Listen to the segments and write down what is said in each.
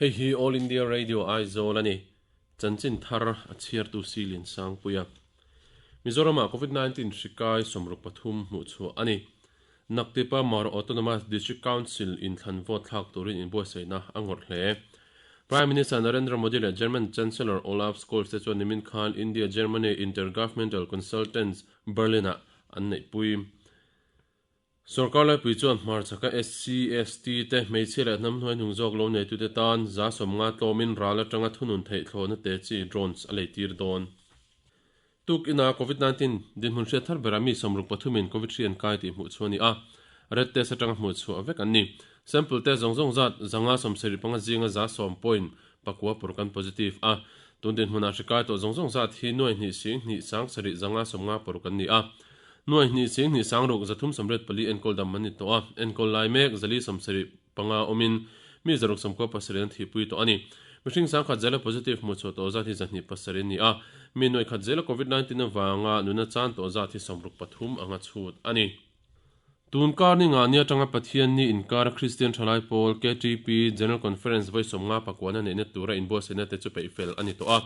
Hei hi All India Radio Aizawl a ni. Chanchin thar a chhiartu si Liansangpuia. Mizoramah Covid 19 hri kai 63 hmuh chhuah a ni. Naktipa Mara Autonomous District Council inthlan vote thlak turin inbuatsaihna a ngawrh hle. Prime Minister Narendra Modi leh German Chancellor Olaf Scholz te chuan nimin khan India-Germany Intergovernmental Consultants Berlin-ah an neihpui. Sorkar laipui chuan hmarchhaka SC, ST te hmeichhia leh hnam hnuai hnung zawk lo neitute tan 50% tlawmin ral atanga thunun theih thlawhna te chi drones a leitir dawn. Tuk ina Covid 19 dinhmun hriat thar berah mi 63 in Covid hri an kai tih hmuh chhuah a ni a, red test atanga hmuh chhuah vek an ni. Sample test zawng zawng zat 575 zinga 110 point pakua pawr kan positive a, tun dinhmunah hri kai tawh zawng zawng zat hi nuai hnih sing hnih sang sarih 550 pawruk an ni a. Nuai hnih sing hnih sang ruk 384 enkawl dam an ni tawh a, enkawl lai mek 475 awmin mi 697 an thihpui tawh a ni. Mihring sangkhat zela positive hmuh chhuah tawh zat hi 207 a ni a, mi nuai khat zela Covid 19 avanga nuna chan tawh zat hi 63 anga chhut a ni. Tun kar ni nga ni atanga Pathian ni inkara Kristian Thalai Pawl, KTP, General Conference vawi 50 pakuana neihna tura inbuatsaihna te chu peih fel a ni tawh a.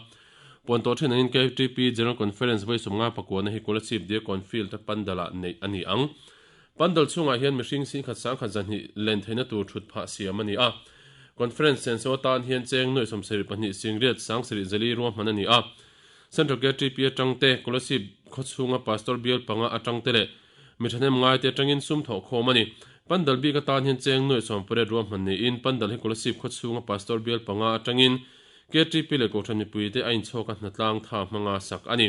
Puan tawh then angin KTP General Conference vawi 50 pakuana hi Kolasib Diakon Field-a Pandal-ah neih a ni ang. Pandal chhungah hian mihring singkhat sangkhat zahnih len theihna tur thut phah siam a ni a. Conference senso atan hian cheng nuai 72 singriat sangsarih zali ruahman a ni a. Central KTP atang te, Kolasib khawchhunga Pastor bial panga atang te leh Mi thahnem ngaite atangin sum thawh khawm a ni. Pandal bik atan hian cheng nuai 18 ruahman niin Pandal hi Kolasib khawchhunga Pastor bial panga atangin KTP leh Kohhran mipuite a inchhawk a hnatlang tha hmanga sak a ni.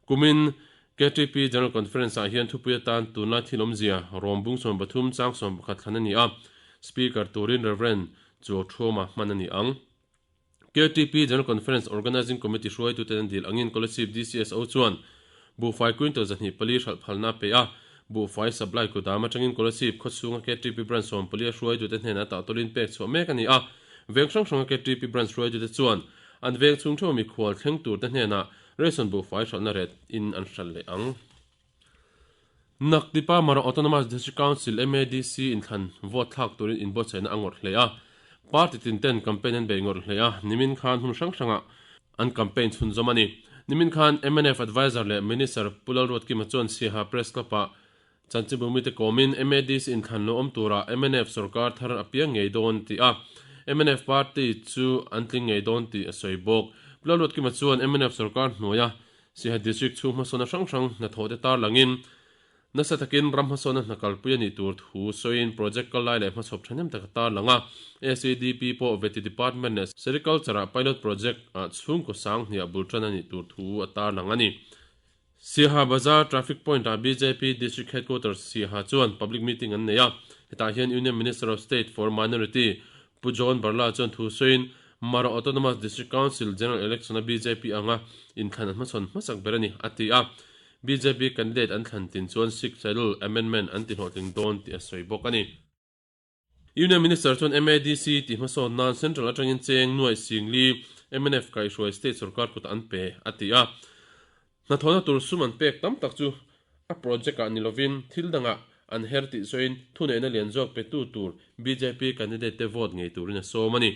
Kumin KTP General Conference ah hian thupui atan tunlai thil awmzia Rawm bung 13 chang 11 thlan a ni a, Speaker turin Rev. Chuau Thuama hman a ni ang. KTP General Conference Organising Committee hruaituten an dil angin Kolasib DCSO chuan buhfai quintal 24 hralh phalna a pe a, buhfai supply kudam atangin Kolasib khawchhunga KTP Branch 14 a hruaitute hnenah tahtawlin pek chhuah mek a ni a, veng hrang hranga KTP Branch hruaitute chuan an veng chhung theuh mikhual thleng turte hnenah ration buhfai hralhna ret in an hralh leh ang. Naktipa Mara Autonomous District Council, MADC, inthlan vote thlak turin inbuatsaihna a ngawrh hle a. Party tin ten campaign an bei ngawrh hle a, nimin khan hmun hrang hrangah an campaign chhunzawm a ni. Nimin khan mnf Adviser leh Minister Pu Lalruatkima chuan Siaha Press Club-ah chanchinbu mite kawmin MADC inthlan lo awm turah mnf sorkar thar a piang ngei dawn a ti a, mnf party chu an tling ngei dawn tih a sawi bawk. Pu Lalruatkima chuan mnf sorkar hnuaia Siaha District chhung hmasawnna hrang hrang hnathawhte tarlangin nasa takin ram hmasawnna hna kalpui a nih tur thu sawiin project kal lai leh hmachhawp thahnem tak a tarlang a. SEDP pawh Vety Department leh Sericulture-ah pilot project ah chhungkaw sang hniah bul tan a nih tur thu a tarlang a ni. Siaha Bazar Traffic Point-ah bjp District Headquarters Siaha chuan public meeting an nei a, hetah hian Union Minister of State for Minority Pu John Barla chuan thu sawiin Mara Autonomous District Council General Election a bjp anga inthlan an hmachhawn hmasak ber a ni, a ti a. Bjp candidate an thlan tin chuan Sixth Schedule Amendment an ti hlawhtling dawn tih a sawi bawk a ni. Union Minister chuan MADC tih hmasawn nan Central atangin cheng nuai singli mnf kaihhruai state sorkar kutah an pe, a ti a. Hnathawhna tur sum an pek tam tak chu a project ah ni lovin thil dangah an her tih sawiin thuneihna lian zawk petu tur bjp candidate te vote ngei turin a sawm a ni.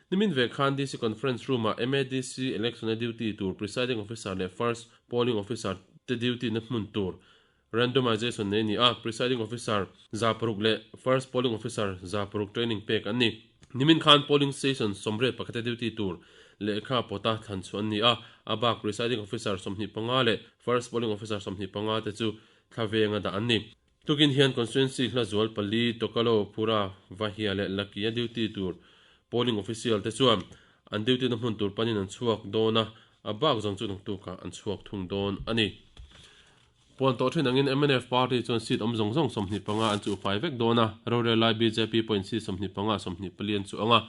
Nimin ve khan DC Conference Room ah MADC election a duty tur Presiding Officer leh First Polling Officer te duty na hmun tur randomization nei a ni a, Presiding Officer 600 leh First Polling Officer 600 training pek an ni. Nimin khan Polling Station 81 a duty tur lehkha pawta thlan chhuah an ni a, a bak Presiding Officer 25 leh First Polling Officer 25 te chu thla venga dah an ni. Tukin hian Constituency hla zual pali, Tokalo, Phura, Vahia leh Laki a duty tur Polling Official te chuan an duty na hmun tur panin an chhuak dawn a, a bak zawng chu naktukah an chhuak thung dawn a ni. Puan tawh thin angin mnf party chuan seat awm zawng zawng 25 an chuh fai vek dawn a, rorel lai bjp pawhin seat 25 24 an chuh ang a,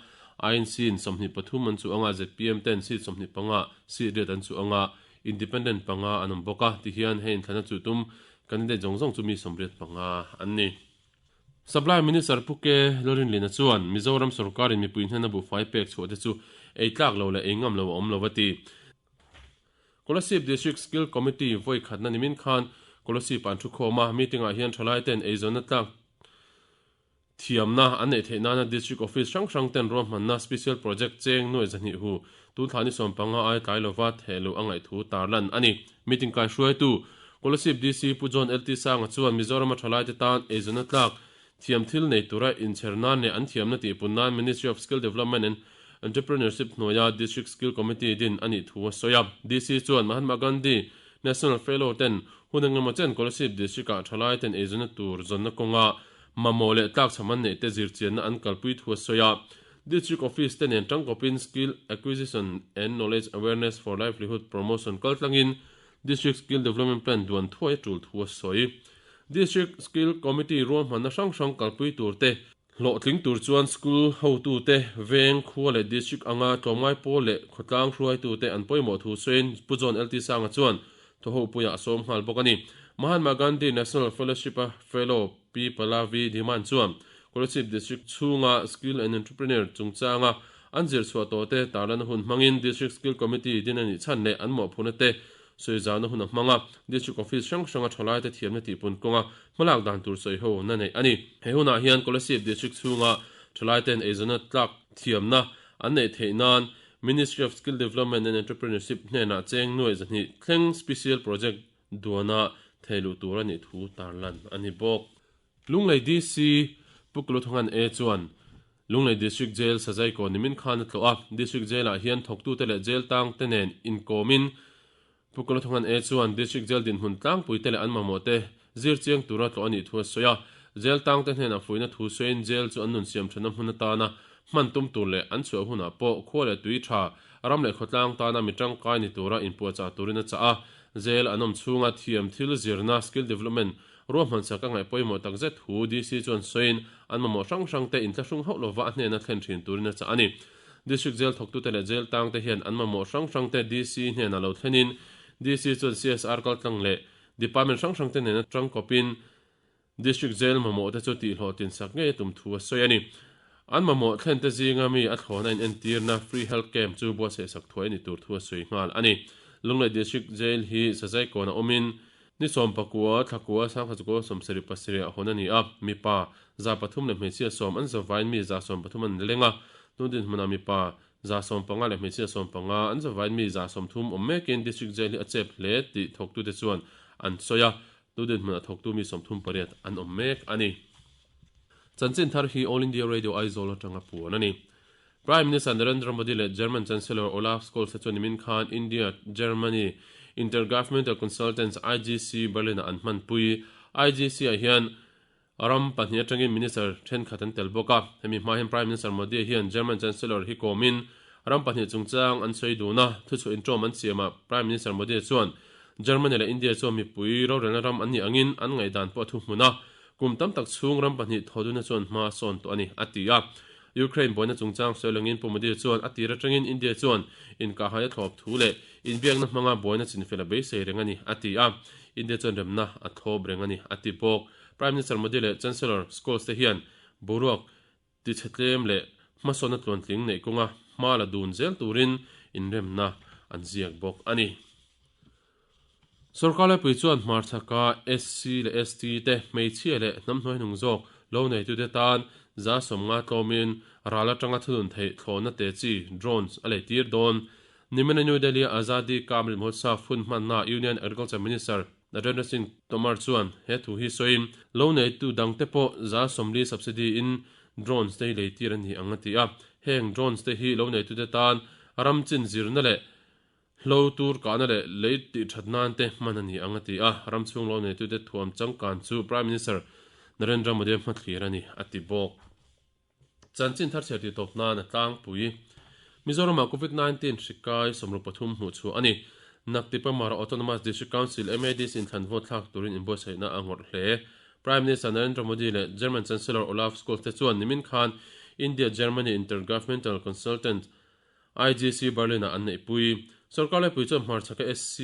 INC in 23 an chuh ang a, zpm ten seat 25 seat riat an chuh ang a, independent panga an awm bawk a, tihian hei inthlana chuh tum candidate zawng zawng chu mi 85 an ni. Supply Minister Pu K. Lalrinlina chuan Mizoram sorkarin mipui hnena buhfai pek chhuah te chu ei tlak lo leh ei ngam lo a awm lo a ti. Kolasib District Skill Committee vawi khatna nimin khan Kolasib-ah an thu khawm a, meeting-ah hian thalai ten eizawnna tlak Thiamna an neih theih nana District Office hrang hrang ten ruahmanna Special Project cheng nuai zahnih hu tun thla ni 15 ai tlai lova theh loh a ngaih thu tarlan a ni. Meeting kaihruaitu Kolasib DC Pu John LT Sanga chuan Mizorama thalaite tan eizawnna tlak thiam thil nei tura inchher nan leh an thiamna tihpun nan Ministry of Skill Development and Entrepreneurship hnuaia District Skill Committee din a nih thu a sawi a. DC chuan Mahatma Gandhi National Fellow ten hun engemaw chen Kolasib District-ah thalaiten eizawnna tur zawnna kawnga Mamawh leh tlakchham an neih te zirchianna an kalpui thu a sawi a. District Office te nen tangkawpin Skill Acquisition and Knowledge Awareness for Livelihood Promotion kaltlangin District Skill Development Plan duan thuai a tul thu a sawi. District Skill Committee ruahmanna hrang hrang kalpui tur te, hlawhtling tur chuan school hotute, veng, khua leh district anga tlawmngai pawl leh khawtlang hruaitute an pawimawh thu sawiin Pu John LT Sanga chuan thawhopuiah a sawm nghal bawk a ni. Mahatma Gandhi National Fellowship-a Fellow Pi Pallavi Dhiman chuan Kolasib District chhunga Skill and Entrepreneur chungchanga an zirchhuah tawhte tarlana hun hmangin District Skill Committee din a nih chhan leh an mawhphurhna te sawizauna hun a hmang a, District Office hrang hranga thalaite thiamna tihpun kawnga hmalak dan tur sawiho na neih a ni. He hunah hian Kolasib District chhunga thalaite'n eizawnna tlak thiamna an neih theih nan Ministry of Skill Development and Entrepreneurship hnenah cheng nuai 200 thleng Special Project Duana thei luh tur a nih thu tarlan a ni bawk. Lunglei DC Pu Kuluthangan A chuan Lunglei District Jail Sazaikaw nimin khan a tlawh a, District Jail-ah hian thawktute leh jail tangte nen inkawmin Pu Kuluthangan A chuan District Jail dinhmun tlangpuite leh an mamawhte zir chiang tura tlawh a nih thu a sawi a. Jail tangte hnenah fuihna thu sawiin jail chu an nun siam thatna hmun atana hman tum tur leh an chhuah hunah pawh khua leh tui tha ram leh khawtlang tana mi tangkai ni tura inpuahchah turin a chah a. Jail an awm chhunga thiam thil zirna, skill development, ruahman sak a ngaih pawimawh tak zet thu DC chuan sawiin an mamawh hrang hrang te inthlahrung hauh lova a hnena thlen thin turin a chah a ni. District Jail thawktute leh jail tangte hian an mamawh hrang hrang te DC hnenah lo thlenin DC chuan CSR kaltlang leh Department hrang hrang te nena tangkawpin District Jail mamawh te chu tihhlawhtlin sak ngei a tum thu a sawi a ni. An mamawh thlen te zinga mi a thlawn a inentirna Free Health Camp chu buatsaih sak thuai a ni tur thu a sawi nghal a ni. Lunglei District Jail hi Sazaikawn a awmin ni 19 thlakua sangkhat 77 ah hawn a ni a, mipa 300 leh hmeichhia 10 an zavain mi 13% an leng a, tun dinhmunah mipa 15% leh hmeichhia 15 an zavain mi 30% awm mekin District Jail hi a chep hle tih thawktute chuan an sawi a. Tu dinhmunah thawktu mi 38 an awm mek a ni. Chanchin thar hi All India Radio Aizawl atanga puan a ni. Prime Minister Narendra Modi leh German Chancellor Olaf Scholz te chuan nimin khan India Germany Intergovernmental Consultants, IGC, Berlin-ah an hmanpui. IGC-ah hian ram pahnih atangin Minister thenkhat an tel bawk a. Hemi hma hian Prime Minister Modi hian German Chancellor hi kawmin ram pahnih chungchang an sawi dun a, thuchhuah intawm an siamah Prime Minister Modi chuan Germany leh India chuan mipui rorelna ram an nih angin an ngaihdan pawh a thu hmun a, kum tam tak chhung ram pahnih thawduna chuan hma a sawn tawh a ni, a ti a. Ukraine buaina chungchang sawi langin Pu Modi chuan a tir atangin India chuan inkahhai a thlawp thu leh inbiakna hmanga buaina chinfel a beisei reng a ni, a ti a. India chuan remna a thlawp reng a ni, a ti bawk. Prime Minister Modi leh Chancellor Scholz te hian boruak tichhe tlem leh hmasawnna tluantling neih kawnga hma la dun zel turin inremna an ziak bawk a ni. Sorkar laipui chuan hmarchhaka SC leh ST te hmeichhia leh hnam hnuaihnung zawk lo neitute tan 50% tlawmin ral atanga thunun theih thlawhna te chi, drones, a leitir dawn. Nimina New Delhi-a Azadi Ka Amrit Mahotsav hun hmanna Union Agriculture Minister Narendra Singh Tomar chuan he thu hi sawiin, lo neitu dangte pawh 40% subsidy in drones te hi lei tir a ni ang a ti a. Heng drones te hi lo neitute tan ram chin zirna leh hlo tur kahna leh lei tihthat nan te hman a ni ang a ti a. Ram chhung lo neitute thuam changkan chu Prime Minister Narendra Modi hmathlir a ni a ti bawk. Chanchin thar chhiar tih tawp nan a tlangpui. Mizoramah Covid 19 hri kai 13 hmuh chhuah a ni. Naktipa Mara Autonomous District Council, MADC, inthlan vote thlak turin inbuatsaihna a ngawrh hle. Prime Minister Narendra Modi leh German Chancellor Olaf Scholz te chuan nimin khan India-Germany Intergovernmental Consultant, IGC, Berlin-ah an neihpui. Sorkar laipui chuan hmarchhaka SC,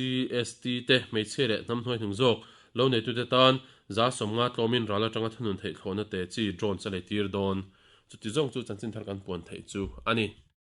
ST te hmeichhia leh hnam hnuaihnung zawk lo neitute tan 50% tlawmin ral atanga thunun theih thlawhna te chi drones a leitir dawn. Chuti zawng chu chanchin thar kan puan theih chu a ni.